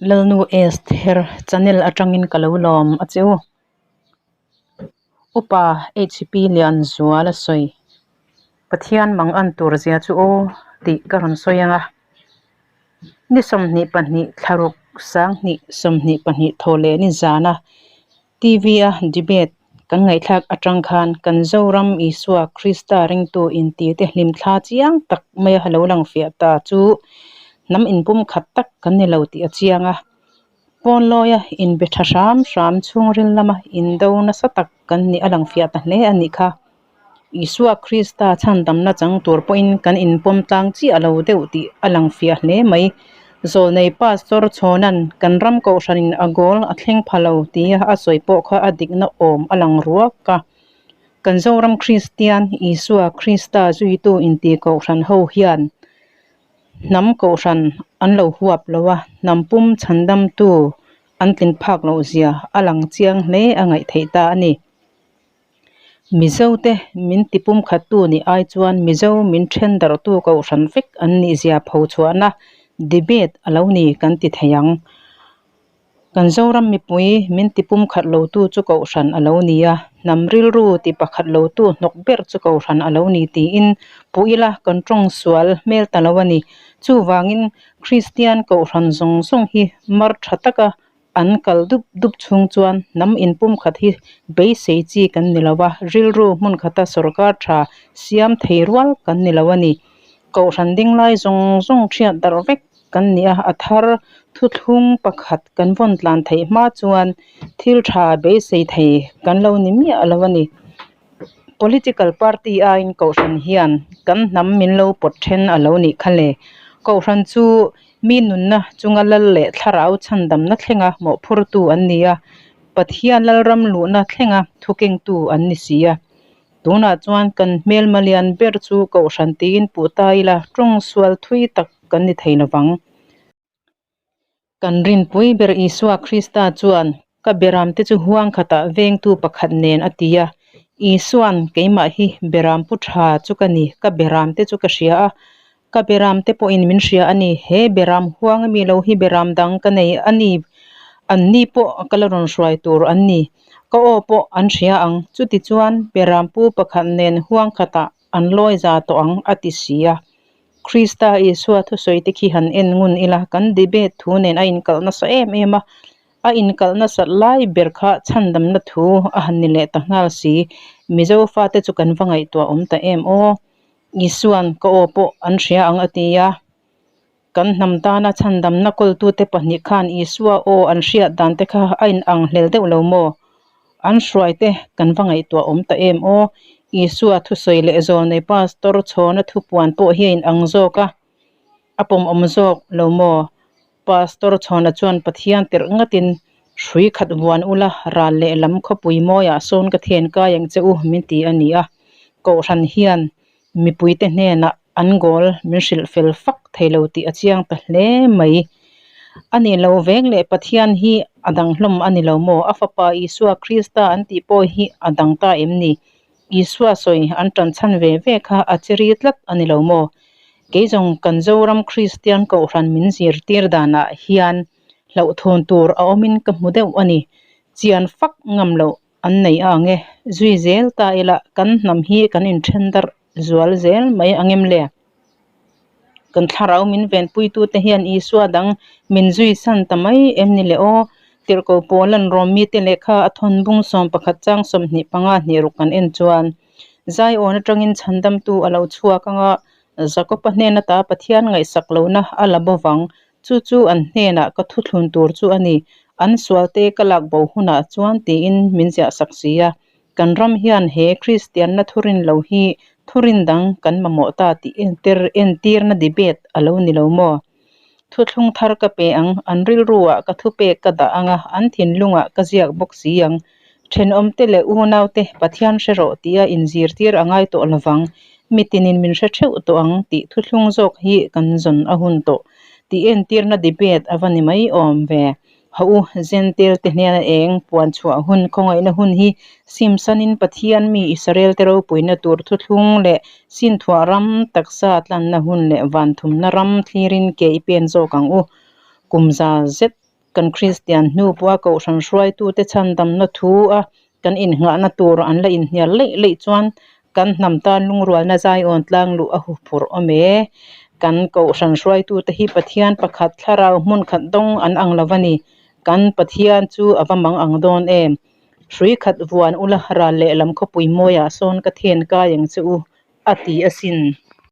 Lalnu Esther channel atangin ka lo lawm a che u. Upa HP Lianzuala sawi Pathian mang an tur zia chu aw tih ka rawn sawi ang a. Ni 22 thlaruk 10 22 thaw leh ni zana TV a debate kan ngaihthlak atang khan kan Zoram Isua Krista ringtu inti te hlimthla chiang tak maia lo lang fiah ta chu hnam inpum khat tak kan ni lo tih a chiang a. Pawn lawia inbe tha hram hram chhungril lama indo nasa tak kan nih a lang fiah ta hle a nih kha. Isua Krista chhandamna chang tur pawhin kan inpawm tlang chiah lo deuh tih a lang fiah hle mai. Zawlnei Pastor Chhawna'n kan ram kohhranin a goal a thleng pha lo tia a sawi pawh kha a dikna awm a lang ruak a. Kan Zoram Kristian Isua Krista zuitu inti kohhran ho hian hnam kohhran an lo huap lo a, hnam pum chhandamtu an tlin phak loh zia a lang chiang hle a ngaih theih ta a ni. Mizote min tipum khattu nih ai chuan Mizo min then darhtu kohhran vek an nih zia pho chhuahna debate a lo ni kan ti thei ang. Kan Zoram mipui min tipum khat lotu chu kohhran a lo ni a, hnam rilru ti pakhat lotu hnawk ber chu kohhran a lo ni tiin puh ila kan tawng sual hmel ta lo a ni. Chuvangin Kristian kohhran zawng zawng hi mar tha taka An kal dup dup chhung chuan hnam inpum khat hi beisei chi kan ni lo a, rilru hmun khata sorkar tha siam thei rual kan ni lo a ni. Kohhran ding lai zawng zawng thiat darh vek kan ni a, a thar thuthlung pakhat kan vawn tlan theih hma chuan thil tha beisei thei kan lo ni miah lo a ni. Political party aiin kohhran hian kan hnam min lo pawt then a lo nih kha le. Kohhran chu Mi nunna chunga lal leh thlarau chhandamna thlenga mawhphurtu an ni a, Pathian lalram luhna thlenga thukengtu an ni si a. Tunah chuan kan hmelma lian ber chu Kohhran tiin puh ta ila tawng sual thui tak kan ni thei lovang. Kan rinpui ber Isua Krista chuan Ka beramte chu huang khatah vengtu pakhat nen a ti a. Isua'n, Keimah hi beram pu tha chu ka ni, ka beramte chu ka hria a, ka beramte pawhin min hria a ni. He beram huang ami lo hi beram dang ka nei a ni, an ni pawh ka la rawn hruai tur an ni, ka aw pawh an hria ang. Chutichuan, beram pu pakhat nen huang khatah an lawi za tawh ang, a ti si a. Krista Isua thusawi te khi han en ngun ila, kan debate thu nen a inkalh nasa em em a. A inkalh nasat lai ber kha chhandamna thu a han ni leh ta nghal si. Mizo fate chu kan va ngaihtuah awm ta em aw. Isua'n ka aw pawh an hria ang a ti a. Kan hnam tana chhandamna kawltute pahnih khan Isua aw an hriat dan te kha a inang hlel deuh lo maw? An hruaite kan va ngaihtuah awm ta em aw. Isua thusawi leh zawlnei Pastor Chhawna thupuan pawh hi a inang zawk a, a pawmawm zawk lo maw? Pastor Chhawna chuan Pathian tirh ngatin hrui khat vuan ula ral leh lam khawpui mawiah sawn ka thian kai ang che u min ti a ni a. Kohhran hian mipuite hnenah an goal min hrilh fel fak thei lo tih a chiang ta hle mai. A nih lo veng leh Pathian hi a dang hlawm a ni lo maw? A fapa Isua Krista an tih pawh hi a dang ta em ni? Isua sawi an tan chhan ve ve kha a chiri tlat a ni lo maw? Kei zawng kan Zoram Kristian Kohhran min zirtir danah hian hlauhthawn tur a awmin ka hmu deuh a ni. Chian fak ngam loh an nei a ang e. Zui zel ta ila kan hnam hi kan inthen darh zual zel mai ang em le? Kan thlarau min venpuitute hian Isua dang min zui san ta mai em ni le aw? Tirhkoh Paula'n Rom mite lehkha a thawn bung 11 chang 25 hnih ruk kan en chuan Zion atangin chhandamtu a lo chhuak ang a, Jakob-a hnen ata Pathian ngaihsak lohna a la bo vang. Chu chu an hnenah ka thuthlun tur chu a ni. An sualte ka lak bo hunah chuan tiin min ziahsak si a. Kan ram hian he Kristianna thurin lo hi thurin dang kan mamawh ta tih entir entirna debate a lo ni lo maw? Thuthlung thar ka pe ang, an rilruah ka thupek ka dah ang a, an thinlungah ka ziak bawk si ang. Thenawmte leh unaute Pathian hre rawh tia inzirtir a ngai tawh lovang, mitinin min hre theuh tawh ang tih thuthlung zawk hi kan zawn a hun tawh tih entirna debate a va ni mai awm ve. Hauh u, Zentel te hnena eng puan chhuah hun khawngaihna hun hi simsanin Pathian mi Israel te ropuina tur thuthlung leh sinthuah ram taksa tlanna hun leh vanthumna ram thlirin ke i pen zawk ang u. Kum za zet. Kan Kristian hnu pawha Kohhran hruaitute chhandamna thu a kan innghahna tur an la inhnial leih leih chuan kan hnam tan lungrualna zaiawn tlang luh a huphurh awm e. Kan Kohhran hruaitute hi Pathian pakhat thlarau hmun khat dawng an ang lo a ni. Kan Pathian chu a va mang ang dawn em? Hrui khat vuan ula ral lehlam khawpui mawiah sawn ka then kai ang che u a ti asin.